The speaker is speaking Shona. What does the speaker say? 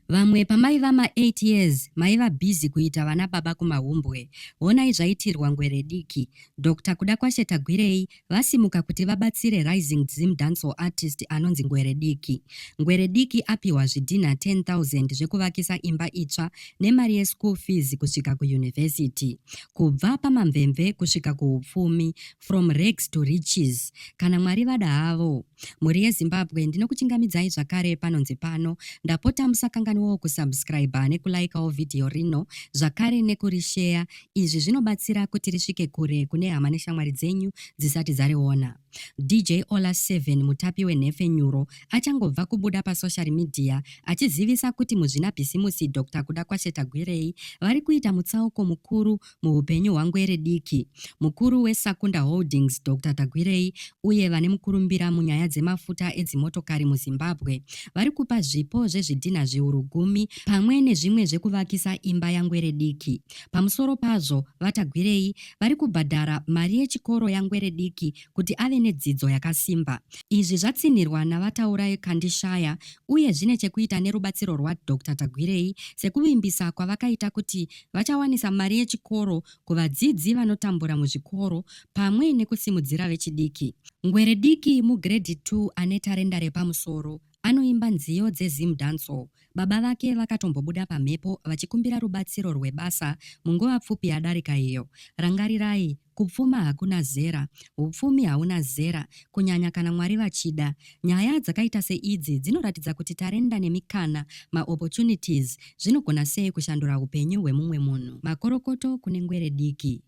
Vamwe pamaiva ma 8 years maiva busy kuita vana baba kumahumbwe. Honai zvaitirwa ngwere diki. Doctor Kudakwashe Tagwirei vasimuka kuti vabatsire rising Zimdancehall artist anonzi Ngwere Diki. Ngwere Diki apihwa zvidhinha 10,000 zvekuvakisa imba itsva nemari yeschool fees kusvika kuuniversity. Kubva pamamvemve kusvika kuhupfumi, from rags to riches. Kana Mwari vada havo. Mhuri yeZimbabwe ndinokuchingamidzai zvakare panonzi pano. Ndapota musakanganwawo kusubscriber nekulaikawo vhidhiyo rino zvakare nekurisheya. Izvi zvinobatsira kuti risvike kure kune hama neshamwari dzenyu dzisati dzariona. DJ Ola 7 mutapi wenhepfenyuro achangobva kubuda pasocial media achizivisa kuti muzvinabhisimusi Doctor Kudakwashe Tagwirei vari kuita mutsauko mukuru Muupenyu hwaNgwere diki, mukuru weSakunda Holdings Doctor Tagwirei uye vane mukurumbira munyaya dzemafuta edzimotokari muZimbabwe vari kupa zvipo zvezvidhinha zviuru gumi pamwe nezvimwe zvekuvakisa imba yaNgwere diki. Pamusoro pazvo, VaTagwirei vari kubhadhara mari yechikoro yaNgwere diki kuti ave nedzidzo yakasimba. Izvi zvatsinhirwa naVaTaurai Kandishaya uye zvine chekuita nerubatsiro rwaDoctor Tagwirei sekuvimbisa kwavakaita kuti Vachawanisa mari yechikoro kuvadzidzi vanotambura muzvikoro pamwe nekusimudzira vechidiki. Ngwere diki muGrade 2 ane tarenda repamusoro, anoimba nziyo dzeZim-dancehall. Baba vake vakatombobuda pamhepo vachikumbira rubatsiro rwebasa munguva pfupi yadarika iyo. Rangarirai, Kupfuma hakuna zera. Hupfumi hauna zera, kunyanya kana Mwari vachida. Nyaya dzakaita seidzi dzinoratidza kuti tarenda nemikana, maopportunities, zvinogona sei kushandura hupenyu hwemumwe munhu. Makorokoto kune ngwere diki.